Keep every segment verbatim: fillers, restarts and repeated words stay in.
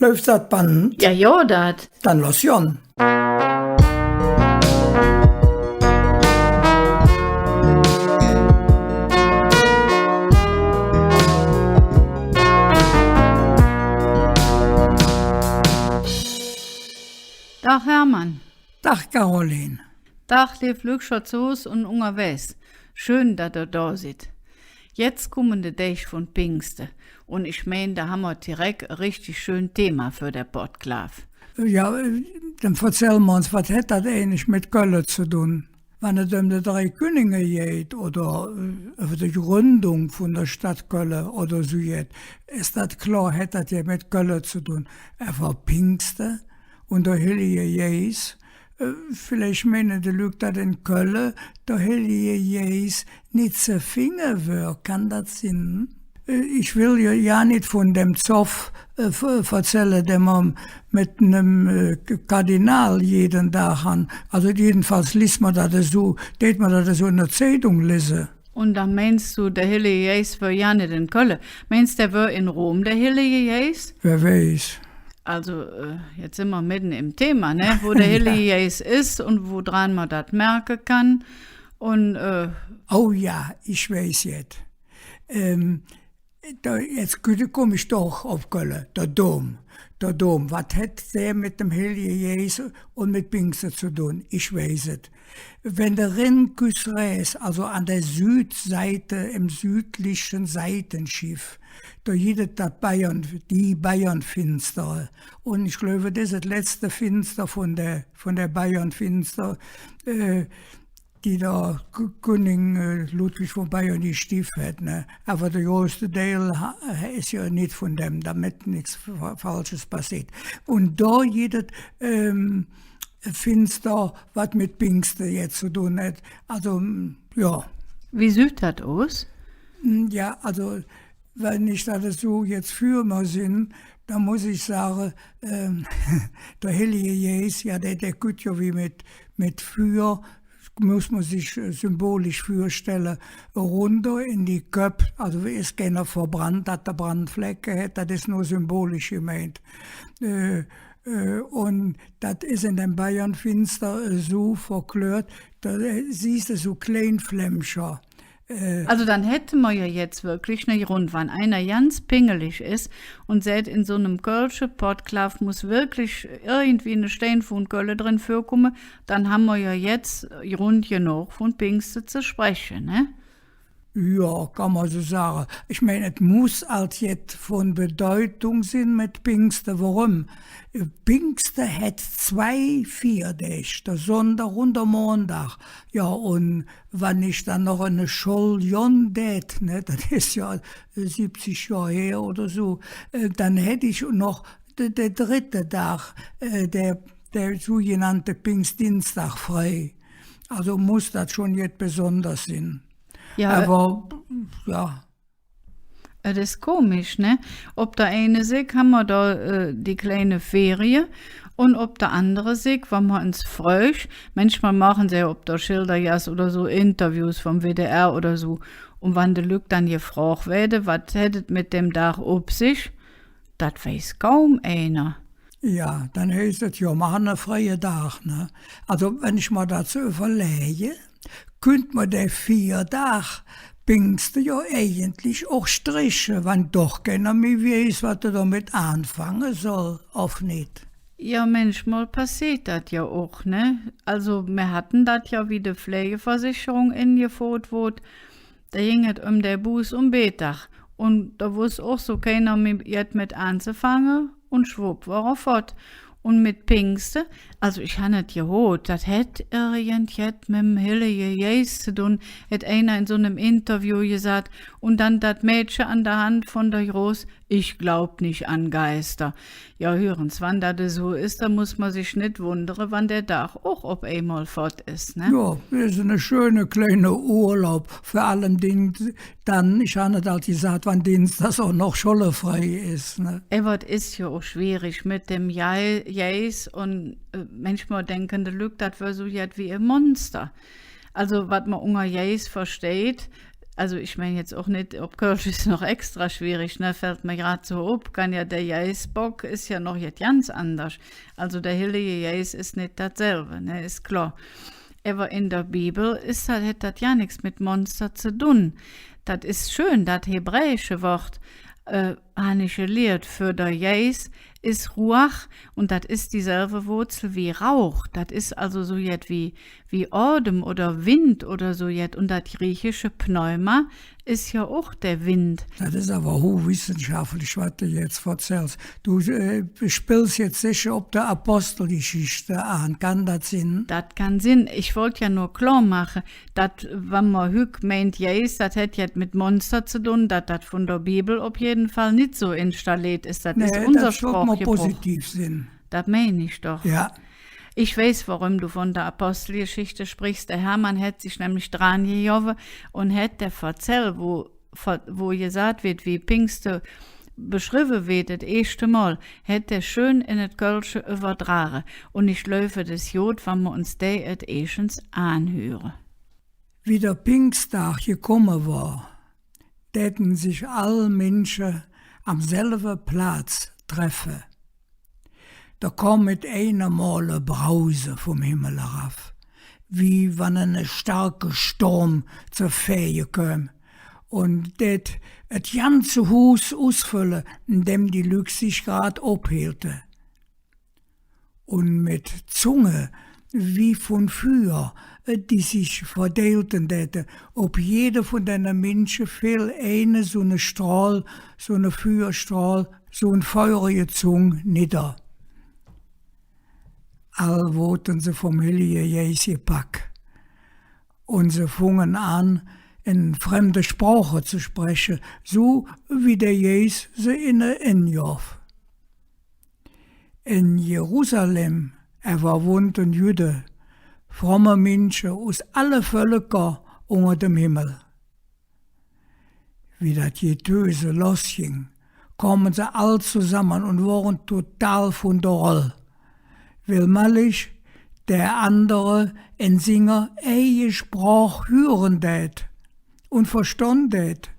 Läuf dat Band? Jo, jo, dat. Dann loss gonn. Dag, Hermann. Dag, Caroline. Dag, leev Lückcher zo Hus un ungerwägs. Schön, dat ehr do sid. Jetz kumme de Däg vun Pingste. Un ich mein, do han mer direk e richtig schön Thema för der Podklaaf. Jo, äh, dann verzäll mer uns, wat hät dat eigentlich met Kölle ze dun? Wann et öm de Drei Künninge geiht oder, äh, üvver de Gründung vun der Stadt Kölle oder su jet, es dat klor, hät dat jo met Kölle ze dun. Ävver Pingste un der Hellige Geis, äh, villeich meine de Lück, dat en Kölle der Hellige Geis nit ze finge wör, kann dat sin? Äh, ich well jo, jo nit vun dem Zoff, äh, ver-, verzälle, dä mer met nem, äh, K-, Kardinal jeden Dag han. Alsu jedenfalls liest mer dat esu, deit mer dat esu en der Zeidung lese. Un dann meins do, der Hellige Geis wör jo nit en Kölle. Meins, dä wör en Rom, der Hellige Geis? Wä weiß. Alsu, äh, jetz sin mer medden em Thema, ne? Wo der Hellige Geis es un wodran mer dat merke kann. Un, äh, oh jo, ich weiß jet. Ähm, do, jetz kü-, kumm ich doch op Kölle, der Dom. Der Dom, wat hät dä met dem Hellige Geis un met Pingste ze dun? Ich weiß et. Wann de rinküss rähts, alsu an der Südseite, em südliche Seiteschiff, do gitt et dat Bayern, die Bayernfinster. Un ich gläuv, dat es et letzte Finster vun der, vun der Bayernfinster, äh, die der K-, Künning, äh, Ludwig vun Bayern gestiff hät, ne? Ävver der größte Deil ha-, es jo nit vun däm, domet nix Fa-, Falsches passeet. Un do gitt et, ähm, Finster, wat met Pingste jetz ze dun hät. Alsu, mm, jo. Wie süht dat us? Mm, jo, alsu, wann ich dat esu jetz för mer sinn, dann muss ich sage, ähm, der Hellige Geis, jo, dä, dä kütt jo wie met, met Füür, muss mer sich, äh, symbolisch vürstelle, erunder en die Köpp, alsu es keiner verbrannt, dat dä Brandflecke hät, dat es nor symbolisch gemeint. Äh, äh, un dat es en däm Bayernfinster, äh, su verklört, do, äh, sühs de su klein Flämmcher. Äh, alsu, dann hätte mer jo jetz wirklich ne Grund, wann einer ganz pingelig es un säht, en su nem kölsche Podklaaf muss wirklich irgendwie ne Stein vun Kölle dren vürkumme, dann han mer jo jetz Grund genog, vun Pingste ze spreche, ne? Jo, kann mer su sage. Ich mein, et muss ald jet vun Bedeutung sin met Pingste. Woröm? Pingste hät zwei Fierdäg, der Sonndag un der Mondag. Jo, un wann ich dann noch en de Schull gonn dät, ne, dat es jo, äh, sibbzig Johr her oder su, äh, dann hätt ich noch de, de drette Dag, äh, der, der sugenannte Pingstdinsdag frei. Alsu muss dat schon jet Besonders sin. Jo, ävver, jo. Et es komisch, ne? Op der eine Sigg han mer do, äh, die kleine Ferie un op der andere Sigg, wann mer ens frög, manchmol maache se op der Schildergass oder su Interviews vum W D R oder su, un wann de Lück dann gefrog weede, wat hät et met däm Dag op sich, dat weiß kaum einer. Jo, dann heiß et, jo, maache ene freie Dag, ne? Alsu, wann ich mer dat su üvverläge, künnt mer dä Fierdag Pingste jo eigentlich och striche, wann doch keiner mih weiß, wat hä domet aanfange soll, ov nit? Jo, manchmol passeet dat jo och, ne? Alsu, mer hatte dat jo, wie de Pflegeversicherung engeföhrt woodt, do ging et öm der Buß- un Beedag. Un do woss och su keiner mih jet met aanzefange. Un schwupp wor hä fott. Un met Pingste, alsu ich han et gehoot, dat hät irgendjet mem Hellige Geis ze dun, hät einer en su nem Interview gesaht. Un dann dat Mädche an der Hand vun der Groß, ich glaub nicht an Geister. Jo, hür ens, wann dat esu es, do muss mer sich nit wundere, wann der Dag och op eimol fott es, ne? Jo, es ene schöne kleine Urlaub, vör allem Ding dann, ich han et ald gesaht, wann Dinsdags och noch schollefrei es, ne? Ävver et es jo och schwierig met dem Gei-, Geis un, äh, manchmol denke de Lück, dat wör su jet wie e Monster. Alsu, wat mer unger Geis versteiht, Also ich mein jetz och nit, op Kölsch es noch extra schwierig, ne, fällt mer grad su op, kann jo, der Jeisbock es jo noch jet ganz anders. Also der hellige Jeis es nit datselve, ne, es klor. Ävver en der Bibel es dat, hät dat jo nix met Monster ze dun. Dat es schön, dat hebräische Wood, äh, han ich geliert, för der Jeis es Ruach, un dat es dieselve Wurzel wie Rauch. Dat es also su jet wie, wie Odem oder Wind oder su jet. Un dat griechische Pneuma es jo och der Wind. Dat es ävver huhwissenschaftlich, wat de jetz verzälls. Do, äh, spills jetz secher op de Apostelgeschichte aan. Kann dat sin? Dat kann sin. Ich wollt jo nor klor maache, dat, wann mer hügg meint, Jeis, dat hät jet met Monster ze dun, dat dat vun der Bibel op jede Fall nit su installeet es. Dat es unser Sprochgebruch. Positiv sin. Dat mein ich doch. Jo. Ich weiß, woröm do vun der Apostelgeschichte sprichs. Der Hermann hät sich nämlich dran gegovve un hät der Verzäll, wo, wo gesaht weed, wie Pingste beschrevve weed, et eeschte Mol, hät hä schön en et Kölsche üvverdrage. Un ich gläuv, et es god, wann mer uns dä et eesch ens aanhüre. Wie der Pingsdag gekumme wor, däte sich all Minsche am selve Platz treffe. Do kom met einem Mol e Brause vum Himmel erav, wie wann ene starke Sturm ze fäge köm, un dät et ganze Huus usfölle, en däm die Lück sich grad opheelte. Un met Zunge wie vun Füür, äh, die sich verdeelte däte. Op jede vun denne Minsche feel eine su ne Strohl, su ne Füürstrohl, su en feurige Zung nidder. All woodte se vum Hellige Jeis gepack. Un se fungen aan, en fremde Sproche ze spreche, su wie der Jeis se inne engov. En Jerusalem ävver wonnte Jüdde, fromme Minsche us alle Völker unger dem Himmel. Wie dat Getöse losging, kome se all zosamme un wore total vun der Roll, weil mallich der andere en singer eige Sproch hüre dät un verstonn dät.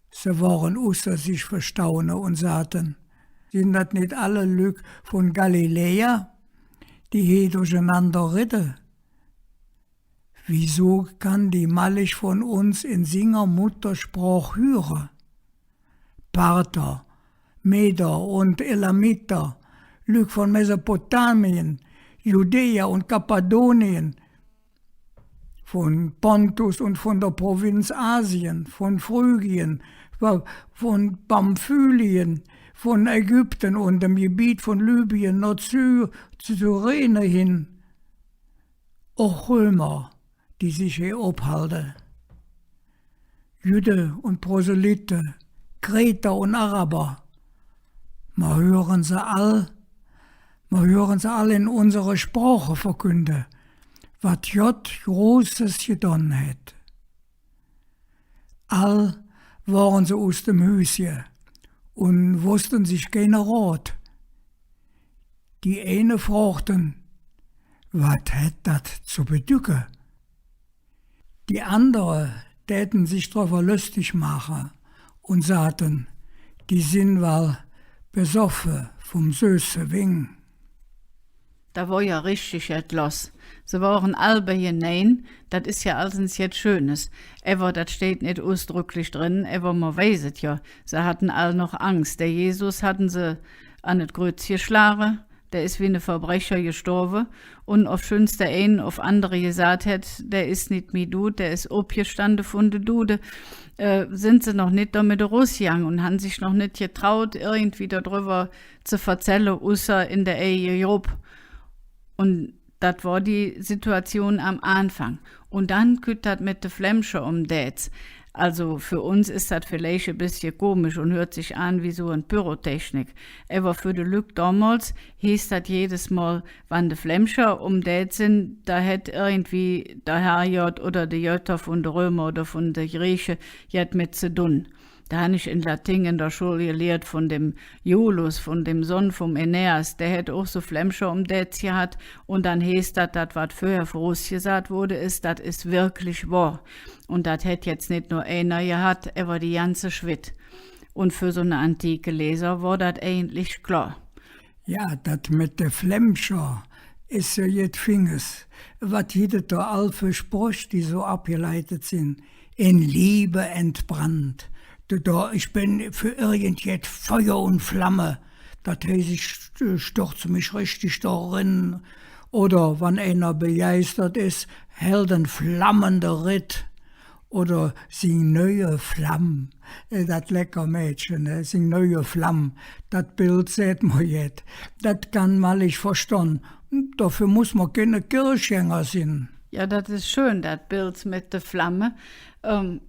Se wore usser sich vör Staune un sahte: Sin dat nit alle Lück vun Galiläa, die hee durchenander redde? Wiesu kann die mallich vun uns en singer Muttersproch hüre? Parther, Meder un Elamiter, Lück vun Mesopotamien, Judäa un Kappadonien, vun Pontus un vun der Provinz Asien, vun Phrygien, vun Pamphylien, vun Ägypte un dem Gebiet vun Libyen noh Cy-, Cyrene hin. Och Römer, die sich hee ophalde. Jüdde un Proselyte, Kreter un Araber, mer hüre se all, mer hüre se all en unsere Sproche verkünde, wat Godd Großes gedon hät. All wore se us dem Hüsche un woosste sich keine Rod. Die eine frogte: Wat hät dat ze bedügge? Die andere däte sich drüvver löstig maache un sahte: Die sin wall besoffe vum söße Wing. Do wor jo richtig jet loss. Se wore all beienein, dat es jo alsens jet Schönes. Ävver dat steiht nit usdröcklich dren, ävver mer weiß et jo. Se hatte all noch Angs. Der Jesus hatte se an et Krütz geschlage, dä es wie ne Verbrecher gestorve. Un ovschüns der ein ov andere gesaht hät, dä es nit mih dud, dä es opgestande vun de Dude, äh, sin se noch nit domet erusgegange un han sich noch nit getraut, irgendwie dodrüvver ze verzälle, usser en der eige Grupp. Un dat wor die Situation am Aanfang. Un dann kütt dat met de Flämmcher öm Dätz. Also för uns es dat villeich e bessche komisch un hürt sich aan wie su en Pyrotechnik. Ävver för de Lück domols heeß dat jedes Mol, wann de Flämmcher öm Dätz sin, do hät irgendwie der Herrgodd oder de Götter vun de Römer oder vun de Grieche jet met ze dun. Do han ich en Lating en der Schull geliert vun dem Iulus, vun dem Sonn vum Aeneas, dä hät och su Flämmcher om Dätz gehatt, un dann heeß dat, dat, wat vörher vörusgesaht woode es, dat es wirklich wohr. Un dat hät jetz nit nor einer gehatt, ävver die ganze Schwitt. Un för su ne antike Leser wor dat eigentlich klor. Jo, dat met de Flämmcher es jo jet Fings. Wat gitt et do all för Spröch, die su avgeleidt sin? In Liebe entbrannt. Do, do, ich ben för irgendjet Feuer un Flamme. Dat heiß, ich st-, stürze mich richtig do eren. Oder wann einer begeistert es, hält en flammende Red. Oder sing neue Flamm, äh, dat lecker Mädche, ne? Sing neue Flamm, dat Beld säht mer jet. Dat kann mer lich verstonn. Doför muss mer keine Kirchgänger sin. Jo, dat es schön, dat Beld met de Flamme. Ähm,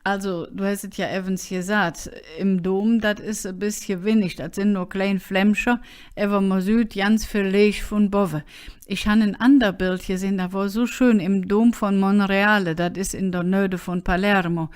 also, do häs et jo evvens gesaht, em Dom, dat es e bessche winnig, dat sin nor klein Flämmcher, ävver mer süht ganz vill Leech vun bovve. Ich han en ander Beld gesinn, dat wor su schön, em Dom vun Monreale, dat es en der Nöhde vun Palermo.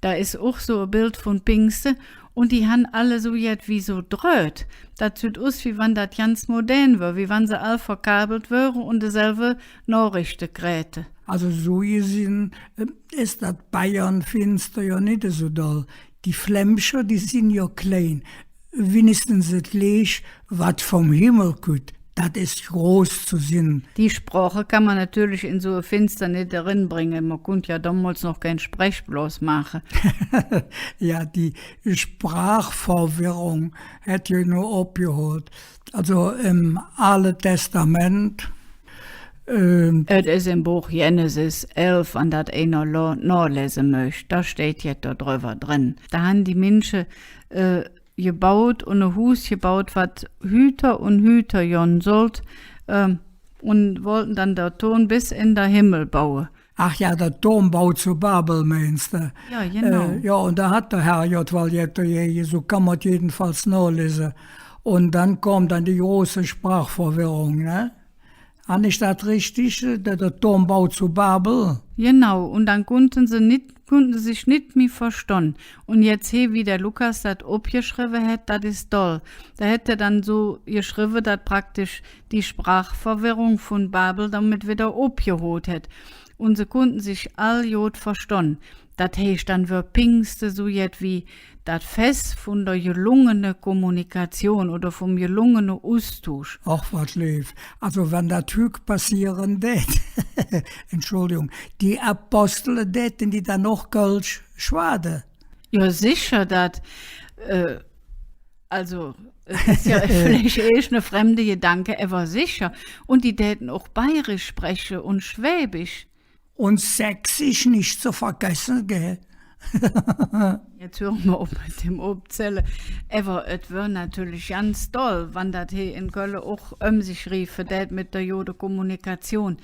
Do es och su e Beld vun Pingste, un die han all su jet wie su Dröht. Dat süht us, wie wann dat ganz modern wör, wie wann se all verkabelt wöre un deselve Nohrichte kräte. Also su gesinn, äh, es dat Bayernfinster jo nit esu doll. Die Flämmcher, die sin jo klein. Winnigstens et Leech, wat vum Himmel kütt, dat es groß ze sinn. Die Sproch kann mer natörlich en su e Finster nit erenbränge. Mer kunnt jo domols noch kein Sprechblos maache. Jo, die Sprachverwirrung hät jo nor opgehollt. Also em Aale Testament, ähm, et es em Boch Genesis elf, wann dat einer lo-, nohlese mööch. Do steiht jet dodrüvver dren. Do han die Minsche, äh, gebaut un e Huus gebaut, wat hüher un hüher gonn sollt, ähm, un wollte dann der Toon bes en der Himmel baue. Ach jo, der Turmbau zu Babel, meins de? Jo, genau. Äh, jo, un do hät der Herrgodd wall jet dogäge, su kann mer et jedenfalls nohlese. Un dann kom dann die große Sprachverwirrung, ne? Han ich dat richtig? Der, der Turmbau zu Babel? Genau, un dann kunnte se nit, kunnte se sich nit mih verstonn. Un jetz he, wie der Lukas dat opgeschrevve hät, dat es doll. Do hät hä dann su geschrevve, dat praktisch die Sprachverwirrung vun Babel domet widder opgehoot hät. Un se kunnte sich all god verstonn. Dat heiß, dann wör Pingste su jet wie dat Fess vun der gelungene Kommunikation oder vum gelungene Ustuusch. Och, wat leev. Also, wann dat hügg passeere dät, Entschuldigung, die Apostele däte die dann och Kölsch schwaade? Jo, secher, dat, äh, also, et es jo villeich eesch ne fremde Gedanke, ävver secher. Un die däte och Bayrisch spreche un Schwäbisch. Un Sächsisch nit ze vergesse, gell? Jetz hüre mer op met dem Opzälle. Ävver et wör natörlich ganz doll, wann dat he en Kölle och öm sich griefe dät met der gode Kommunikation.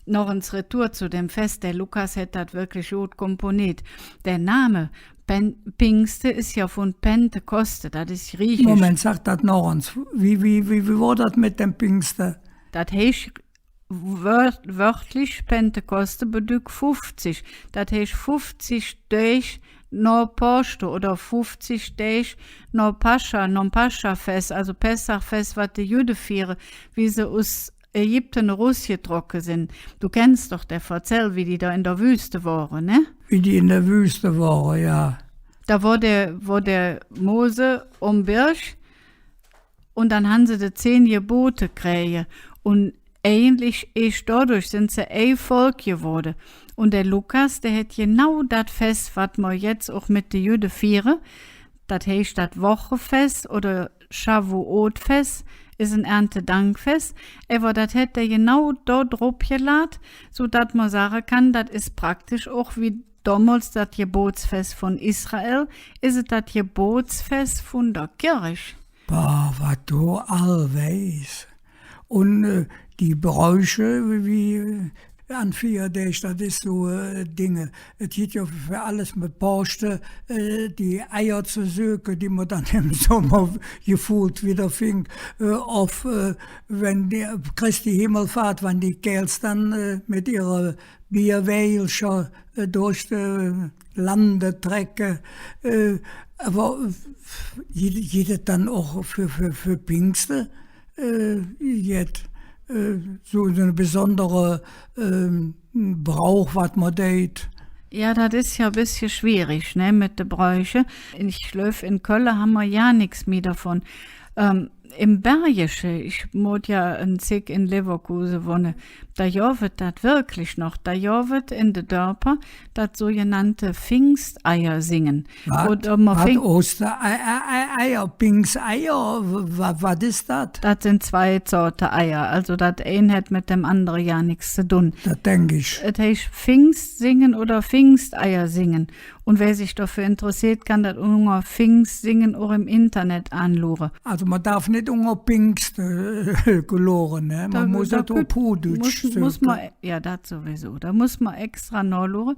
Noch ens retour zo dem Fess. Der Lukas hät dat wirklich god komponeet. Der Name Pen-, Pingste es jo vun Pentekoste, dat es griechisch. Moment, sag dat noch ens. Wie, wie, wie, wie wor dat met dem Pingste? Dat heiß, wör-, wörtlich Pentekoste bedügg fuffzig. Dat heiß fuffzig Däg noh Poosche oder fuffzig Däg noh Pascha, noh Pascha-Fess, also Pessach-Fess, wat de Jüdde fiere, wie se us Ägypte erusgetrocke sin. Do kenns doch der Verzäll, wie die do en der Wüste wore, ne? Wie die en der Wüste wore, jo. Do wor der, wor der Mose om Berg un dann han se de zehn Gebote kräge. Un eigentlich eesch dodurch sin se ei Volk gewoode. Un der Lukas, dä hät genau dat Fess, wat mer jetz och met de Jüdde fiere. Dat heiß, dat Wochefess oder Schawuot-Fess es en Erntedankfess, ävver dat hät dä genau do drop gelaht, su dat mer sage kann, dat es praktisch och wie domols dat Gebootsfess vun Israel, es et dat Gebootsfess vun der Kirch. Boah, wat do all weiß. Un, äh, die Bräuche, wie, an Fierdäg, dat es su, äh, Dinge. Et gitt jo för alles met Pooschte, äh, die Eier ze söke, die mer dann em Sommer gefühlt widder fingk. Äh, ov, äh, wann die Christi Himmelfahrt, wann die Kääls dann, äh, met ehre Bierwägelcher, äh, durch de Lande trecke. Äh, ävver, äh, gitt, gitt et dann och för, för, för Pingste, äh, jet, äh, su, su ene besondere, ähm, Brauch, wat mer deit? Jo, dat es jo e bessche schwierig, ne, met de Bräuche. Ich gläuv, en Kölle han mer jo nix mih dovun. Ähm, em Bergische, ich moot jo en Zigg en Leverkuse wonne, do gov et dat wirklich noch. Do gov et en de Dörper dat sugenannte Pingsteiersingen. Wat? Oder mer Wat? Ping- Oster-, Ei-, Ei-, Ei-, Eier, Pingsteier? Wa-, wat es dat? Dat sin zwei Zoote Eier. Also dat ein hät met dem andere jo nix ze dun. Dat denk ich. Et heiß Pingstsinge oder Pingsteiersingen. Un wä sich doför interesseet, kann dat unger Pingstsinge och em Internet aanluure. Also mer darf nit unger Pingste, äh, luure, ne? Mer muss dat op Huhdütsch muss, muss mer, jo, dat sowieso. Do muss mer extra nohluure.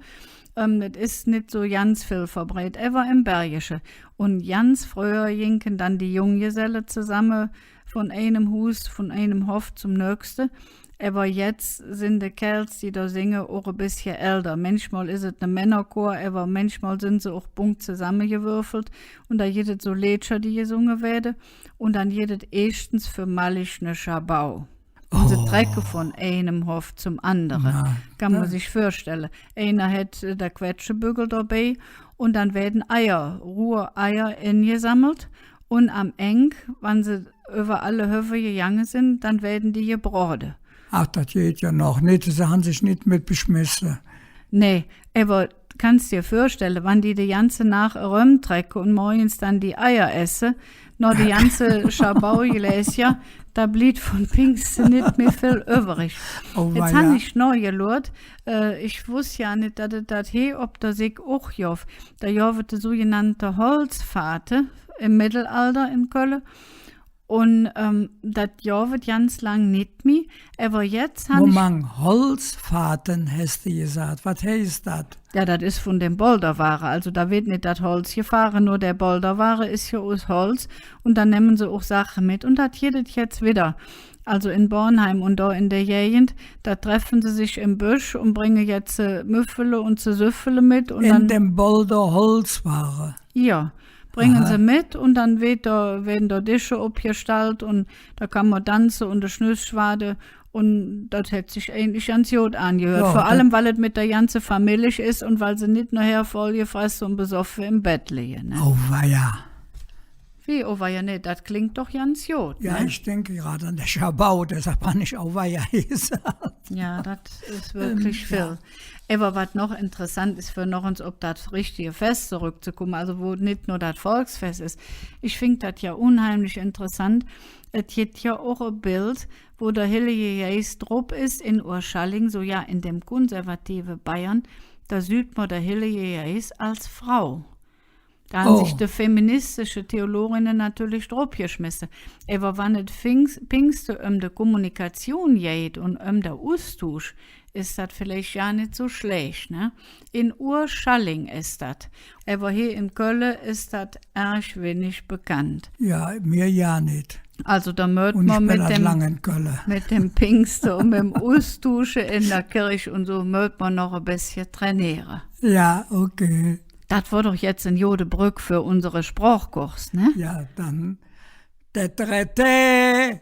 Ähm, dat es nit su ganz vill verbreidt, ävver em Bergische. Un ganz fröher gingke dann die Junggeselle zesamme vun einem Huus, vun einem Hoff zom nöchste. Ävver jetz sin de Kääls, die do singe, och e bessche älder. Mänchmol es et ne Männerchor, ävver mänchmol sin se och bunt zesammegewürfelt. Un do gitt et su Leedcher, die gesunge weede. Un dann gitt et eeschtens för mallig ne Schabau. Un se trecke vun einem Hoff zom andere. Kann mer sich vörstelle. Einer hät, äh, der Quetschebüggel dobei un dann weeden Eier, ruhe Eier engesammelt. Un am Engk, wann se üvver alle Höff gegange sin, dann weeden die gebrode. Ach, dat geiht jo noch. Nit, se han sich nit met beschmesse. Nä, ävver kanns der vörstelle, wann die de ganze Naach erömtrecke un morgens dann die Eier esse, noh de ganze Schabaugläscher, do bliev vun Pingste nit mih vill üvverig. Jetz han ich nohgeluurt, äh, ich woss jo nit, dat et dat hee op der Sigg och gov. Do gov et de sugenannte Holzfahrte em Meddelalder en Kölle. Un, ähm, dat gov et ganz lang nit mih, ävver jetz han ich Moment, Holzfahrte, häs de gesaht. Wat heiß dat? Jo, dat es vun dem Bollerwage. Also do weed nit dat Holz gefahre, nor der Bollerwage es jo us Holz. Un do nemme se och Saache met. Un dat gitt et jetz widder. Also en Bornheim un do en der Gägend, do treffe se sich em Bösch un bränge jet ze müffele un ze süffele met. Un en dann dem Bollerholzwage. Jo, bränge se met un dann weed do, weede do Desche opgestallt un do kann mer danze un de Schnüss schwade un dat hät sich eigentlich ganz god aangehürt. Jo, vör allem, weil et met der ganze Famillich es un weil se nit nohher vollgefresse un besoffe em Bedd lige, ne? Auweia. Wie, auweia, ne, dat klingk doch ganz god, ne? Jo, ich denke grad an der Schabau, deshalb han ich auweia gesaht. Jo, dat es wirklich vill. Ävver wat noch interessant es, för noch ens op dat richtige Fess zoröckzekomme, also wo nit nor dat Volksfess es. Ich fingk dat jo unheimlich interessant. Et gitt jo och e Beld, wo der Hellige Geis drop es en Urschalling, su jo en dem konservative Bayern, do süht mer der Hellige Geis als Frau. Do han sich de feministische Theologinne natörlich dropgeschmesse. Ävver wann et Pings-, Pingste öm de Kommunikation geiht un öm der Ustuusch, es dat villeich jo nit su schlääch, ne? En Urschalling es dat. Ävver hee en Kölle es dat ärg winnig bekannt. Jo, mir jo nit. Also do mööt mer met dem, met dem Pingste un met dem Ustuusche en der Kirch un su mööt mer noch e bessche trainiere. Jo, okay. Dat wor doch jetz en gode Bröck för unsere Sprochkurs, ne? Jo, dann der Traité.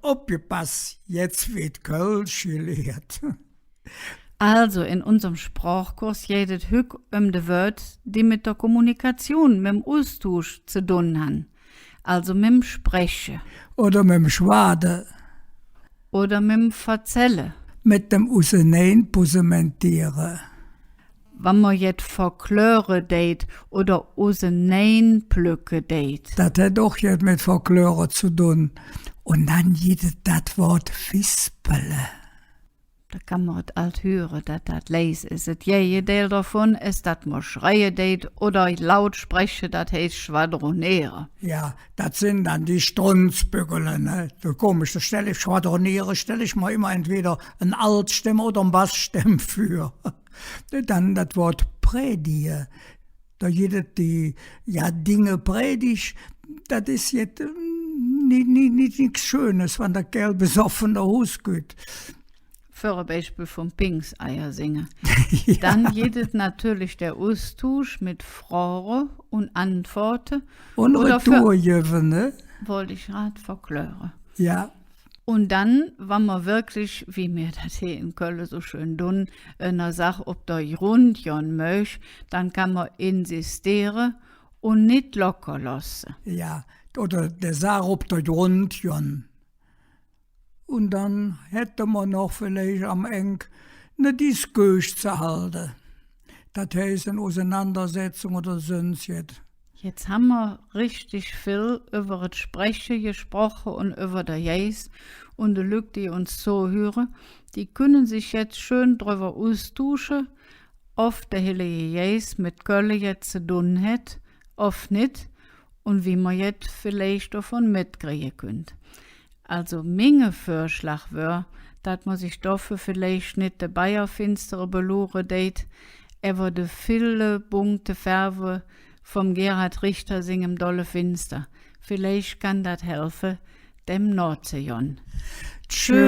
Opgepass, jetz weed Kölsch geliert. Also, en unserem Sprochkurs geiht et hügg öm de Wööd, die met der Kommunikation, mem Ustuusch ze dun han. Also mem Spreche. Oder mem Schwade. Oder mem Verzälle. Met dem Useneinpusementiere. Wann mer jet verklöre deit oder useneinplöcke deit. Dat hät och jet met verklöre ze dun. Un dann gitt et dat Wood Fispele. Do kann mer et ald hüre, dat dat leis es. Et Gägedeil dovun es, dat mer schreie deit oder laut spreche, dat heiß schwadroniere. Jo, dat sin dann die Strunzbüggele, ne? Su komisch, do stell ich, schwadroniere, stell ich mer immer entweder en Altstemm oder en Bassstemm vür. Dann dat Wood prädige. Do gitt et die, jo, Dinge prädig, dat es jetz, ähm, nit, nit, nit, nix Schönes, wann der Kääl besoffe do erus kütt. För e Beispill vum Pingseier singe. Jo. Dann gitt et natörlich der Ustuusch met Froge un Antwoode. Un oder för Retour gevve, ne? Wollt ich grad verkläre. Jo. Un dann, wann mer wirklich, wie mir dat hee en Kölle su schön dun, ener Saach op der Grund gonn mööch, dann kann mer insistiere un nit locker looße. Jo, oder der Saach op der Grund gonn. Un dann hätte mer noch villeich am Engk ne Diskurs ze halde. Dat heiß, en Usenandersetzung oder söns jet. Jetz han mer richtig vill üvver et Spreche gesproche un üvver der Geis. Un de Lück, die uns zohüre, die künne sich jetz schön drüvver ustuusche, ov der Hellige Geis met Kölle jet ze dun hät, ov nit, un wie mer jet villeich dovun metkrige künnt. Alsu, minge Vürschlag wör, dat mer sich doför villeich nit de Bayer Finstere beluure deit, ävver de ville bunte Färve vum Gerhard Richter singem dolle Finster. Villeich kann dat helfe, däm nohzegonn. Tschö.